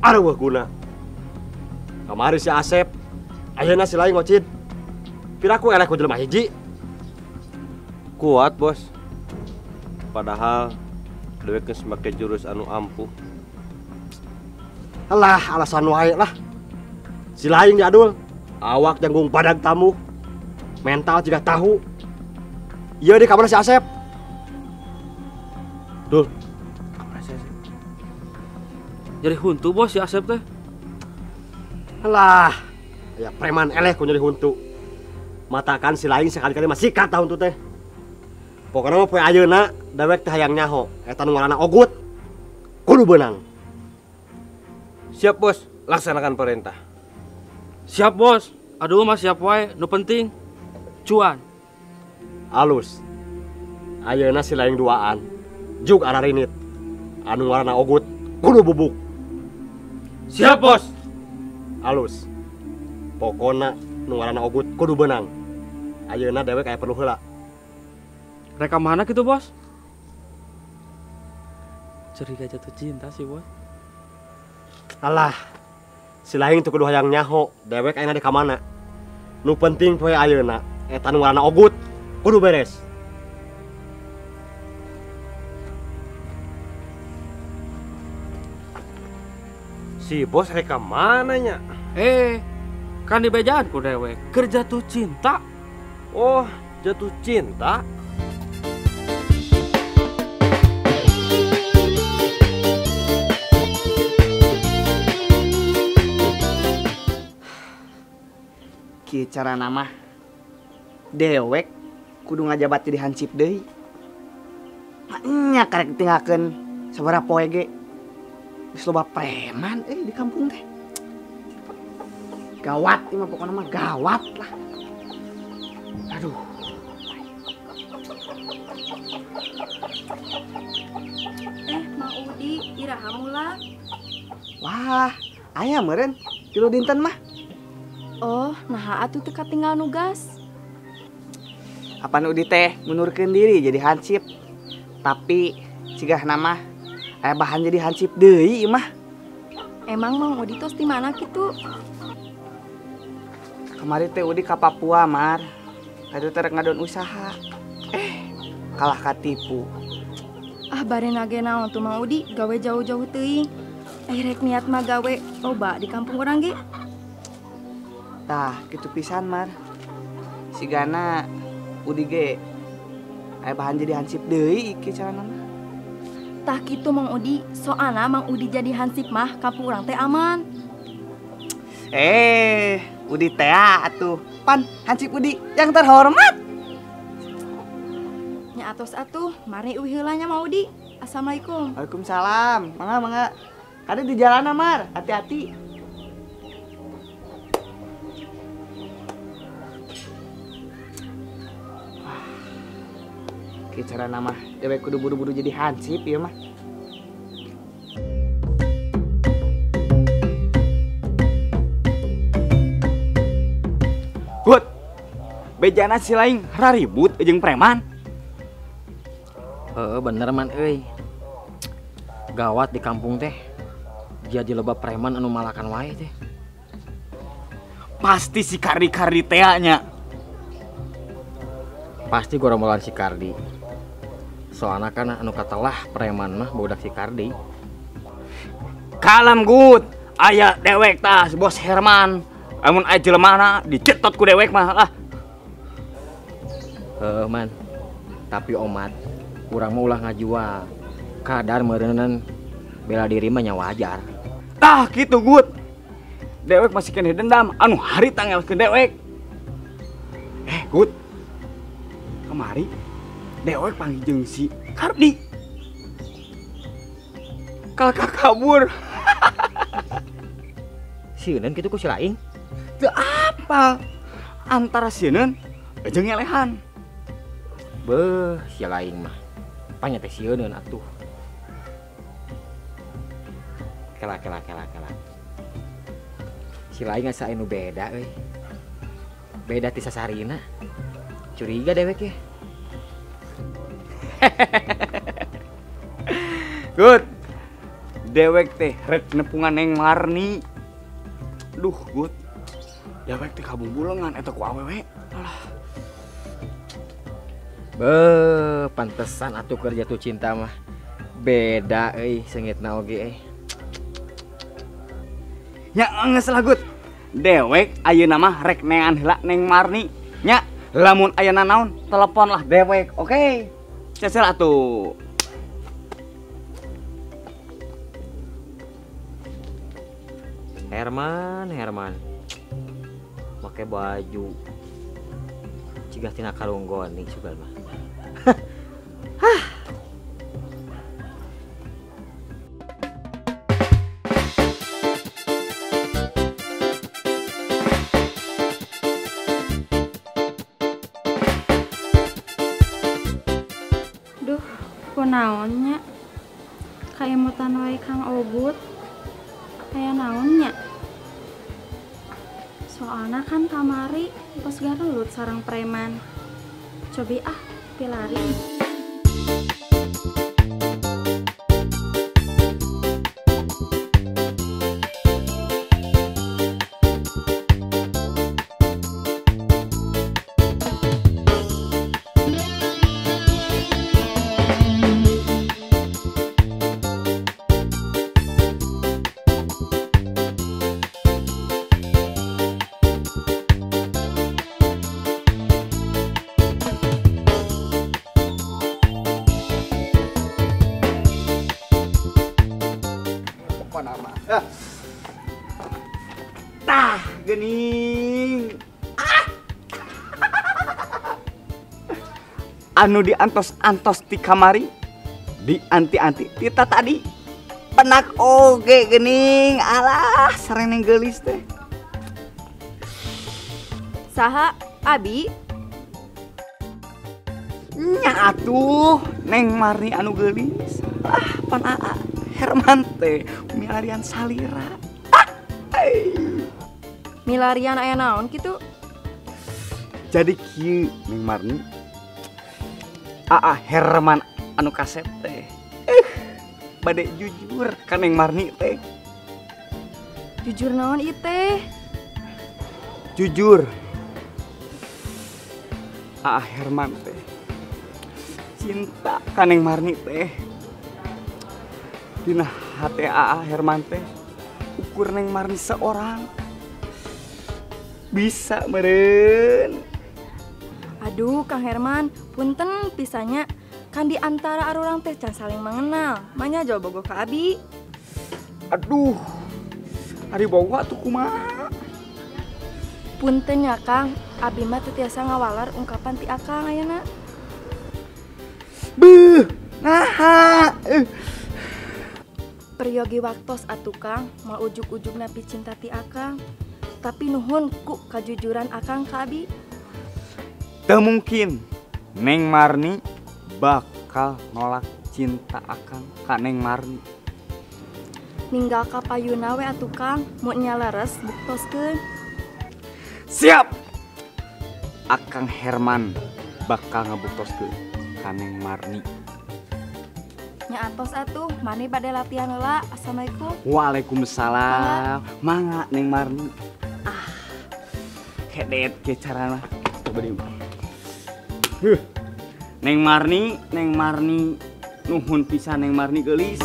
Areueuh guna. Kamari si Asep, ayeuna si Laing Ocid. Piraku eleh ku jelema hiji. Kuat, Bos. Padahal dewek geus make jurus anu ampuh. Alah, alasan wae lah. Si Laing diadul, awak janggung badag tamu. Mental juga tahu. Ieu di kamar si Asep. Dul. Kamar si Asep. Jadi huntu bos si Asep teh. Alah, ya preman eleh ku nyeri huntu. Matakan si Laing sekali-kali masih kata huntu teh. Pokoknya mah poe ayeuna dewek teh hayang nyaho eta nu ngaranna Ogut. Kudu beunang. Siap, Bos. Laksanakan perintah. Siap, Bos. Aduh mah siap wae, nu penting cuan. Alus. Ayeuna si Laing duaan. Jug ararinit. Anu ngaranna Ogut kudu bubuk. Siap, Bos. Alus. Pokona nu ngaranna Ogut kudu beunang. Ayeuna dewek aya perlu heula. Rek ka mana gitu, Bos? Curiga jatuh cinta sih, Bos. Alah. Si Laing teu kudu hayang nyaho, dewek ayeuna di ka mana. Nu penting poe ayeuna eta nu ngaranna Ogut kudu beres. Si bos rek ka mana nya? Kan dibejaan ku dewek keur jatuh cinta. Oh, jatuh cinta? Kieu carana mah dewek kudu ngajabat jadi hansip deui. Nya karek ditinggalkeun sabaraha poe ge. Geus loba preman di kampung teh. Gawat ieu mah pokona mah gawat lah. Aduh. Mang Udi, iraha mula? Wah, aya meureun 3 dinten mah. Oh, naha atuh teu katinggal nugas. Apan Udi teh mundurkeun diri jadi hansip. Tapi cigahna mah aya bahan jadi hansip deui ieu mah. Emang Mang Udi tos di mana kitu? Kamari teh Udi ka Papua, Mar. Kaditu teh rek ngadon usaha. Kalah katipu. Ah, barena ge naon tuh Mang Udi gawe jauh-jauh teuing. Rek niat mah gawe loba di kampung urang ge. Tah, kitu pisan, Mar. Sigana Udi ge aya bahan jadi hansip deui ieu carana mah. Tah kitu Mang Udi, soalna Mang Udi jadi hansip mah kampung urang teh aman. Udi teh atuh. Pan hansip Udi yang terhormat. Nya atos atuh, mari uih heula nya Mang Udi. Assalamualaikum. Waalaikumsalam. Mangga mangga. Kade di jalan, Mar. Hati-hati. Cara nama dewek kudu buru-buru jadi hansip ya mah. Gut. Bejana si Laing raribut jeung preman. Heeh, bener man euy. Gawat di kampung teh. Jadi loba preman anu malakan wae teh. Pasti si Kardi-Kardi teh nya. Pasti gorombolan si Kardi. Soalna kan anu katelah preman mah budak si Kardi. Kalem Gut, aya dewek tah si Bos Herman. Amun aya jelemana dicetot ku dewek mah lah. Heuh man. Tapi omat urang mah ulah ngajual. Kadar meureunan bela diri mah nya wajar. Tah kitu Gut. Dewek masih keneh dendam anu harita ngelkeun dewek. Gut. Kemari dewek panggil jeung si Kardi. Kalkah kabur. Sieuneun kitu ku si Laing? Teu apal. Antara sieuneun jeung ngelehan. Beuh, si Laing mah. Panya teh sieuneun atuh. Kela kela kela kela. Si Laing asa anu beda euy. Beda ti sasarina. Curiga dewek ya. Good. Dewek teh rek nepungan Neng Marni. Duh, Gut. Dewek teh kabumbulengan eta ku awewe. Alah. Beuh, pantesan atuh keur jatuh cinta mah. Beda euy seungitna oge euy. Nya geus lah, Gut. Dewek ayeuna mah rek neangan heula Neng Marni. Nya, lamun aya nanaon telepon lah dewek, oke? Okay? Cecel atuh. Herman, Herman. Make baju cigah tina karung goni sugan mah. Hah. Duh, kunaonnya? Kaemutan wae Kang Ogut. Aya naonnya? Soalna kan kamari tos garelut sareng preman. Cobi ah, pilari. Tah geuning. Ah. Anu diantos-antos ti kamari, dianti-anti tita tadi. Penak oge geuning. Alah, sareneng geulis teh. Saha Abi? Nya atuh, Neng Marni anu geulis. Ah, pan aa Herman teh milarian salira. Ah, ay. Milarian aya naon kitu? Jadi kieu Neng Marni. Aa Herman anu kasep teh. Bade jujur ka Neng Marni teh. Jujur naon ieu teh? Jujur. Aa Herman teh cinta ka Neng Marni teh. Dina hate Aa Herman teh ukur Neng Marni seorang. Bisa meren. Aduh Kang Herman, punten pisahnya. Kan di antara arurang teh can saling mengenal. Manya jauh bogoh ka abi. Aduh, ari bogoh atuh kumaha? Punten ya Kang, abi mah teu tiasa ngawalar ungkapan ti akang ayeuna. Beuh, naha. Peryogi waktos atuh Kang, moal ujug-ujug napi cinta ti akang. Tapi nuhun ku kajujuran akang ka abi. Teu mungkin Neng Marni bakal nolak cinta akang ka Neng Marni. Ninggal ka payuna we atuh Kang, mun nya leres buktoskeun. Siap. Akang Herman bakal ngabuktoskeun ka Neng Marni. Nya atos atuh, mani bade latihan heula. Assalamualaikum. Waalaikumsalam. Mangga Neng Marni. Ah. Kedet ke carana. Coba dieu. Huh. Neng Marni, Neng Marni, nuhun pisan Neng Marni geulis.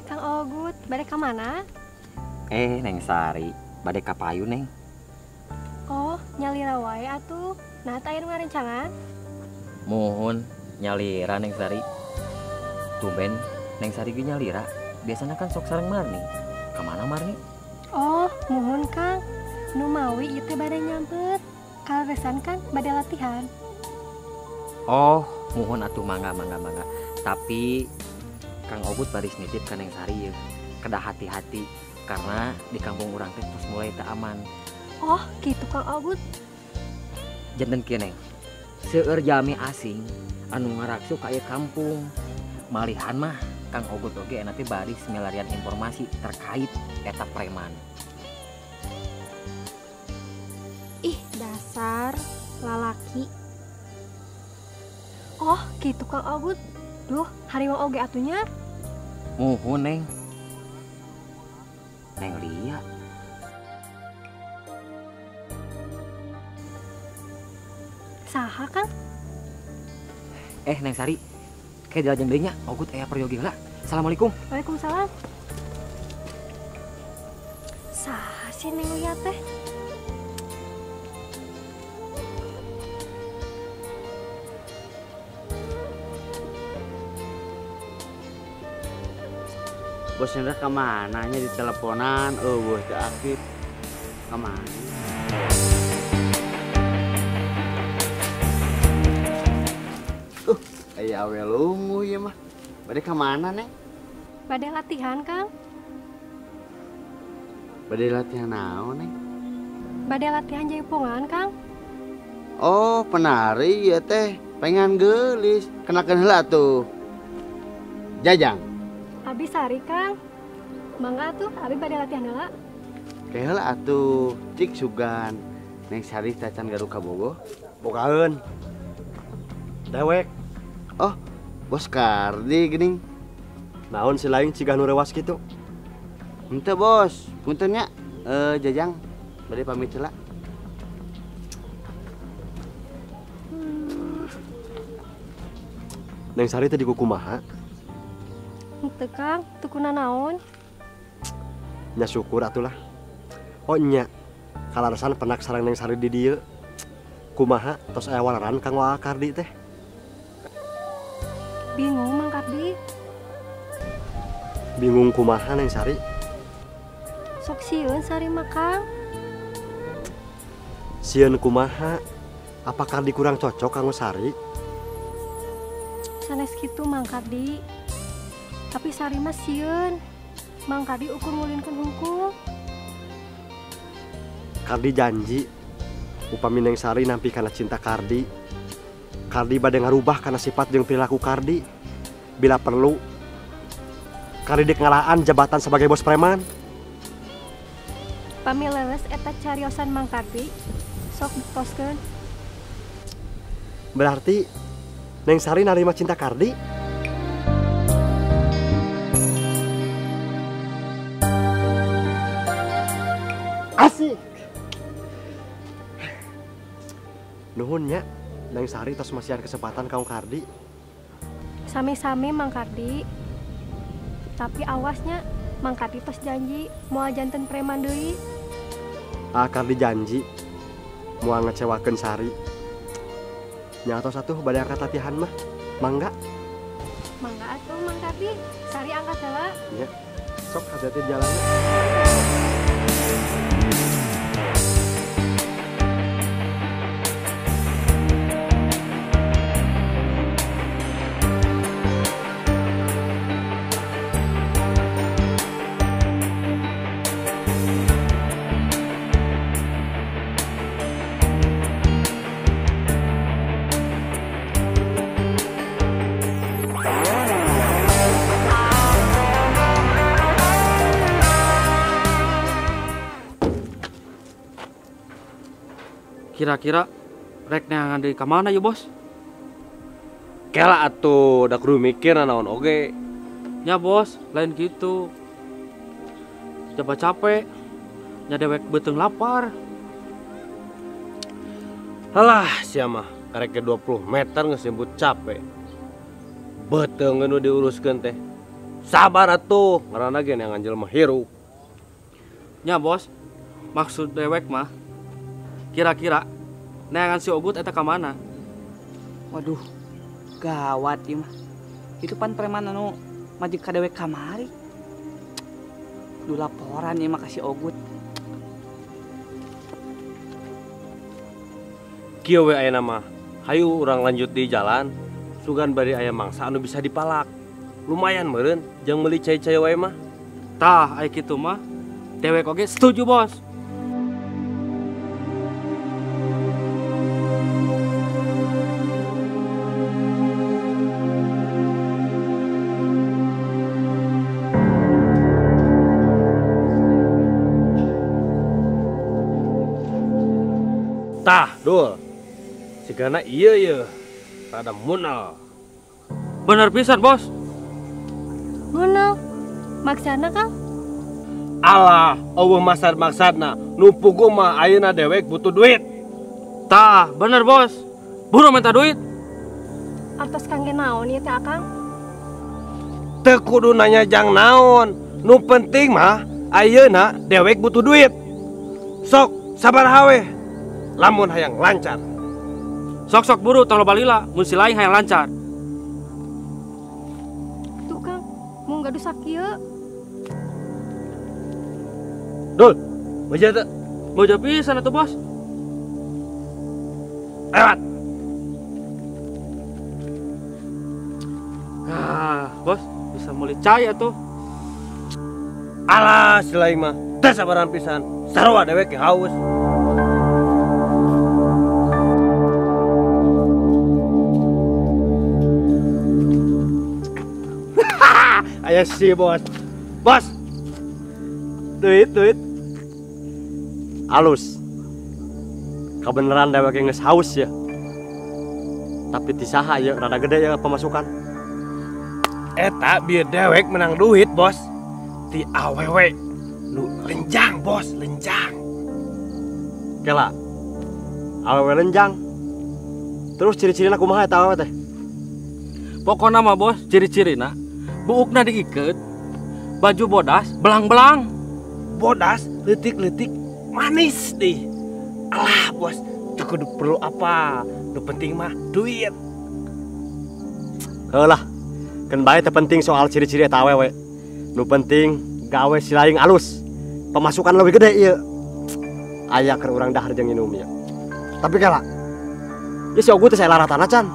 Kang Ogut, bade ka mana? Neng Sari, bade ka payu Neng. Oh, nyalira wae atuh. Nah, teh aya ngarencangan? Mohon nyalira Neng Sari. Tumben Neng Sari ge nyalira. Biasanya kan sok sareng Marni. Kamana Marni? Oh, mohon Kang. Nu mawi ieu teh bade nyamper. Kaleresan kan bade latihan. Oh, mohon atuh mangga mangga mangga. Tapi Kang Ogut baris nitip ka Neng Sari ya. Kedah hati-hati karena di kampung urang teh terus mulai teu aman. Oh, gitu Kang Ogut. Janten kieu Neng. Seueur jalmi asing anu ngaraksuk ka ieu kampung. Malihan mah Kang Ogut oge nanti baris milarian informasi terkait eta preman. Ih, dasar lalaki. Oh, gitu Kang Ogut. Duh, harimau oge atunya. Muhun, Neng. Neng Lia. Saha, Kang? Neng Sari, kayak jalan deui nya, Ogut aya peryogi heula. Assalamualaikum. Waalaikumsalam. Saha sih Neng Lia teh? Bos Indra kemana nya di teleponan, eueuh teu aktif. Kemana? Aya awe lungu ieu mah. Bade ka mana, Neng? Bade latihan, Kang. Bade latihan naon, Neng? Bade latihan jaipongan, Kang. Oh, penari ieu teh. Pengen geulis. Kenakeun heula atuh. Jajang. Abi sari, Kang. Mangga atuh, abi bade latihan heula. Ke heula atuh, cik sugan. Neng Sari tacan gaduh kabogoh. Bogaeun. Dewek. Oh, Bos Kardi geuning. Naon si lain cigah nu reuwas kitu? Henteu, Bos. Punten nya. Jajang, bade pamit heula. Neng Sari teh dikukumaha? Henteu, Kang, teu kunanaon. Nya syukur atulah. Oh nya, kalarasan penak sareng Neng Sari di dieu. Kumaha tos aya waleran Kang Waa Kardi teh? Bingung Mang Kardi. Bingung kumaha Neng Sari? Sok sieun Sari mah, Kang. Sieun kumaha? Apa Kardi kurang cocok kanggo Sari? Sanes kitu Mang Kardi. Tapi Sari mah sieun. Mang Kardi ukur ngulinkeun hungkul. Kardi janji upami Neng Sari nampi kana cinta Kardi. Kardi bade ngarubah kana sifat jeung perilaku Kardi. Bila perlu Kardi dek ngalaan jabatan sebagai bos preman. Pami leles eta cariosan Mang Kardi, sok toskeun. Berarti Neng Sari narima cinta Kardi? Asik. Nuhun nya, Neng Sari tos masihan kesempatan kang Kardi. Sami-sami Mang Kardi. Tapi awasnya Mang Kardi tos janji moal janten preman deui. Ah, Kardi janji moal ngecewakeun Sari. Nya tos atuh bade angkat latihan mah. Mangga. Mangga atuh Mang Kardi, Sari angkat heula. Nya. Sok hati-hati jalannya. Kira-kira rek neangan deui ka mana ya, Bos? Kela atuh, da kudu mikir naon oge. Nya, Bos, lain gitu. Coba capek. Nya dewek beuteung lapar. Halah, sia mah karek ke 20 meter geus nyebut capek. Beuteung nu diuruskeun teh. Sabar atuh, ngaranna ge neangan jelema hirup. Nya, Bos, maksud dewek mah kira-kira neangan si Ogut eta ka mana? Waduh, gawat ieu mah. Itu pan preman anu majik ka dewek kamari. Kudu laporan ieu mah ka si Ogut. Kieu we ayeuna mah. Hayu urang lanjut di jalan. Sugan bari aya mangsa anu bisa dipalak. Lumayan meureun jeung meuli cai-cai wae mah. Tah, aya kitu mah. Dewek oge setuju, Bos. Dul. Sigana ieu ye. Rada munal. Bener pisan, Bos. Munal. Maksana, Kang? Alah, eueuh maksad-maksadna. Nu puguh mah ayeuna dewek butuh duit. Tah, bener, Bos. Buru minta duit. Artos kangge naon ieu teh, Akang? Teu kudu nanya jang naon. Nu penting mah ayeuna dewek butuh duit. Sok, sabar we. Lamun hayang lancar. Sok-sok buru tong loba lila, mun si lain hayang lancar. Tuh, Kang, mun gaduh sakieu. Dul, meja teu? Meja pisan atuh, Bos. Lewat. Ah, Bos, bisa meuli cai atuh. Alah, si lain mah teu sabaran pisan. Sarua dewek ge haus. Aya si bos. Bos. Duit, duit. Alus. Kebeneran dewek geus haus ya. Tapi ti saha ya rada gede ya pemasukan. Eta bieu dewek menang duit, Bos. Ti awewe nu lenjang, Bos, lenjang. Kela. Awewe lenjang. Terus ciri-cirina kumaha eta awewe teh? Pokona mah, Bos, ciri-cirina buukna diiket, baju bodas, belang-belang. Bodas, leutik-leutik, manis deh. Alah, Bos, teu kudu perlu apa. Nu penting mah duit. Heulah. Keun bae teu penting soal ciri-ciri eta awewe. Nu penting gawe si laing alus. Pemasukan lebih gede ieu. Aya keur urang dahar jeung minum ieu. Tapi kela. Ieu si Ogut teh saya laratana can.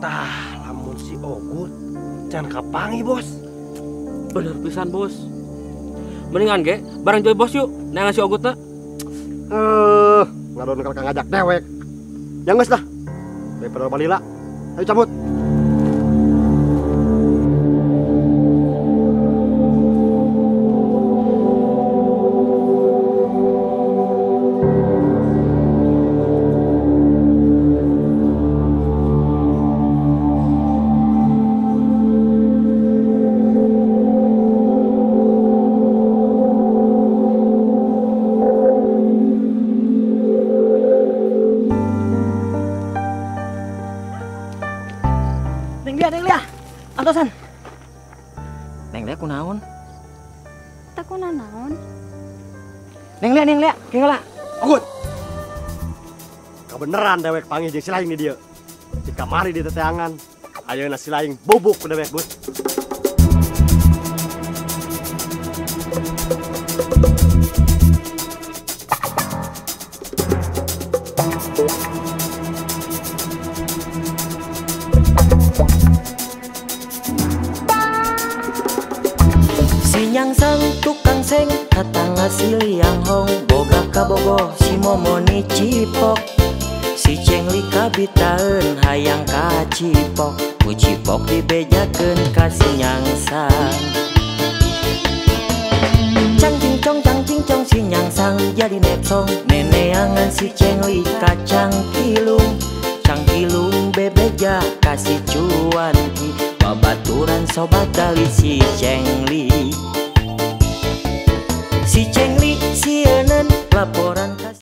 Tah, lamun si Ogut can kapangi, Bos. Bener pisan, Bos. Mendingan ge bareng joy Bos yuk, neangan si Ogut teh. Ngadon kalau ngajak dewek. Ya geus lah. Daripada balila. Ayo cabut. Neng Lia, antosan. Neng Lia kunaon? Teu kunanaon. Neng Lia, kengela. Ogut. Kebeneran dewek panggih jeung si laing di dieu. Di kamari di teteangan. Ayeuna si laing bubuk ku dewek, Bos. Sang tukang seng katanga si Liang Hong boga kabogoh si Momoni cipok si Cengli kabitaeun hayang ka cipok ku cipok dibejakeun ka si Nyangsang. Cang cing cong si Nyangsang jadi nepsong neneangan si Cengli ka Cangkilung Cangkilung bebeja ka si Cuanki babaturan sobat dali si Cengli. Si Cengli sieuneun lapor